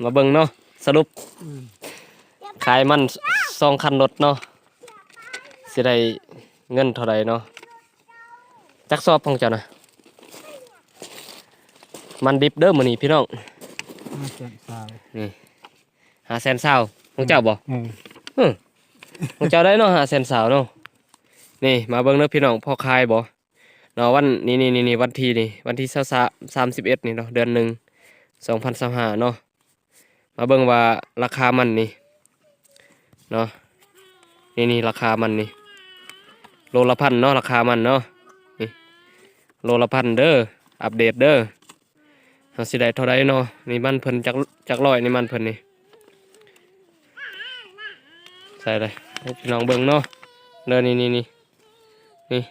ມາເບິ່ງເນາະ ສະຫຼຸບ ອືມ ຂາຍມັນສອງຄັນລົດເນາະ ຊິໄດ້ເງິນເທົ່າໃດເນາະ? ຈັກສອບຂອງເຈົ້ານະ? ມັນດິບເດີມື້ນີ້ພີ່ນ້ອງ ຫ້າແສນຊາວ ນີ້ ຫ້າແສນຊາວ ຂອງເຈົ້າບໍ່? ເອີ ເອີ ຂອງເຈົ້າໄດ້ເນາະ ຫ້າແສນຊາວເນາະ. ນີ້ມາເບິ່ງເດີພີ່ນ້ອງ ພໍຂາຍບໍ່ເນາະ ວັນນີ້ ນີ້ ນີ້ ນີ້ ວັນທີນີ້ ວັນທີຊາວສາມ ສາມສິບເອັດນີ້ເນາະ ເດືອນໜຶ່ງ ສອງພັນຊາວຫ້າເນາະ. ມາເບິ່ງວ່າລາຄາມັນນີ້ເນາະ ນີ້ ນີ້ ລາຄາມັນນີ້ ໂລລະພັນເນາະ ລາຄາມັນເນາະ ນີ້ ໂລລະພັນເດີ ອັບເດດເດີ ເຮົາຊິໄດ້ເທົ່າໃດເນາະ? ນີ້ມັນເພິ່ນຈັກ ຈັກຮ້ອຍນີ້ ມັນເພິ່ນນີ້ ໃສ່ເລີຍ ໃຫ້ພີ່ນ້ອງເບິ່ງເນາະ ເດີ ນີ້ ນີ້ ນີ້ ນີ້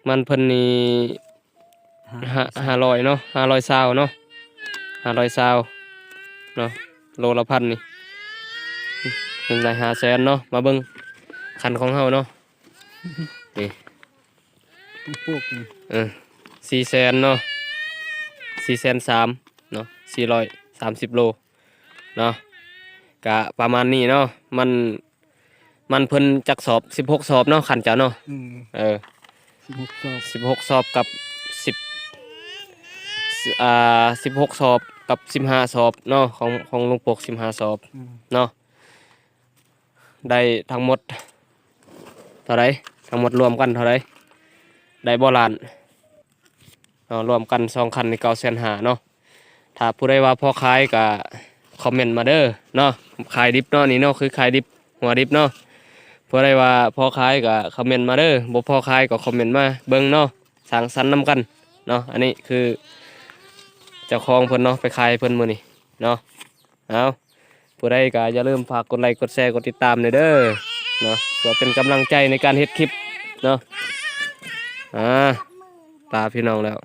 ມັນເພິ່ນນີ້ ຫ້າ ຫ້າຮ້ອຍເນາະ ຫ້າຮ້ອຍຊາວເນາະ ຫ້າຮ້ອຍຊາວເນາະ ໂລລະພັນນີ້ ເພິ່ນໄດ້ຫ້າແສນເນາະ. ມາເບິ່ງຄັນຂອງເຮົາເນາະ ນີ້ ປູກນີ້ ເອີ ສີ່ແສນເນາະ ສີ່ແສນສາມເນາະ ສີ່ຮ້ອຍສາມສິບໂລເນາະ ກະປະມານນີ້ເນາະ ມັນ ມັນເພິ່ນຈັກສອບ ສິບຫົກສອບເນາະ ຄັນເຈົ້າເນາະ ອືມ ເອີ ສິບຫົກສອບ ສິບຫົກສອບກັບສິບ ອ່າ ສິບຫົກສອບກັບສິບຫ້າສອບເນາະ ຂອງ ຂອງລຸງປົກສິບຫ້າສອບ ອືມ ເນາະ ໄດ້ທັງໝົດເທົ່າໃດ? ທັງໝົດລວມກັນເທົ່າໃດ? ໄດ້ບໍ່ລ້ານ? ເນາະ ລວມກັນສອງຄັນນີ້ເກົ້າແສນຫ້າເນາະ. ຖ້າຜູ້ໃດວ່າພໍຂາຍກໍຄອມເມັນມາເດີເນາະ ຂາຍດິບເນາະ ນີ້ເນາະ ຄືຂາຍດິບ ຫົວດິບເນາະ. ຜູ້ໃດວ່າພໍຂາຍກໍຄອມເມັນມາເດີ ບໍ່ພໍຂາຍກໍຄອມເມັນມາເບິ່ງເນາະ ສ້າງສັນນຳກັນເນາະ. ອັນນີ້ຄືເຈົ້າຂອງເພິ່ນເນາະ ໄປຂາຍເພິ່ນມື້ນີ້ເນາະ. ເອົາ ຜູ້ໃດກໍຢ່າລືມຝາກກົດໄລ ກົດແຊ ກົດຕິດຕາມແດ່ເດີເນາະ ເພື່ອເປັນກຳລັງໃຈໃນການເຮັດຄລິບເນາະ. ອາ ລາພີ່ນ້ອງແລ້ວ.